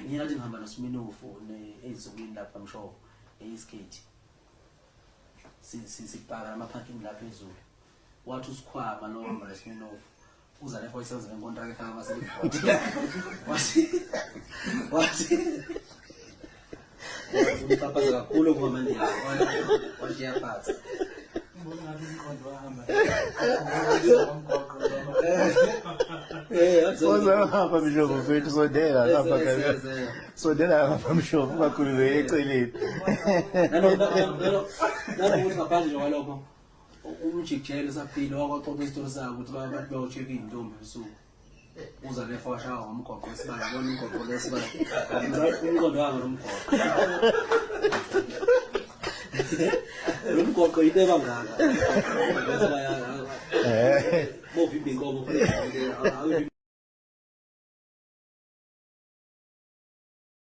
Ngiyathi ngihamba noSminofu ey'nsukwini lapha mshovo eyisikhethi. Sibhaka nama-parking la phezulu. Wathi uSikhwama lo hamba noSminofu uza ne-47 ngenkontraka efaka ama-selibhodi. Wathi umxhaphaza kakhulu ngoba washiya phansi. Ngapha mshovu mfethu, sondela ngapha kabi. Sondela ngapha mshovu, ungakhulumeli eceleni. Nanokuthi ngaphandle nje kwalokho, umjikijelo usaphila wakwaxoxa isitori sakhe ukuthi abantu bayocheck iy'ntombi ebusuku. Uza lefo washawa ngomgoqo wesibaya, yabona umgoqo lo wesibaya. Umqondo wami lo mgoqo. Lo mgoqo into ebangaka. Bese baya bovimba inkomo futhi.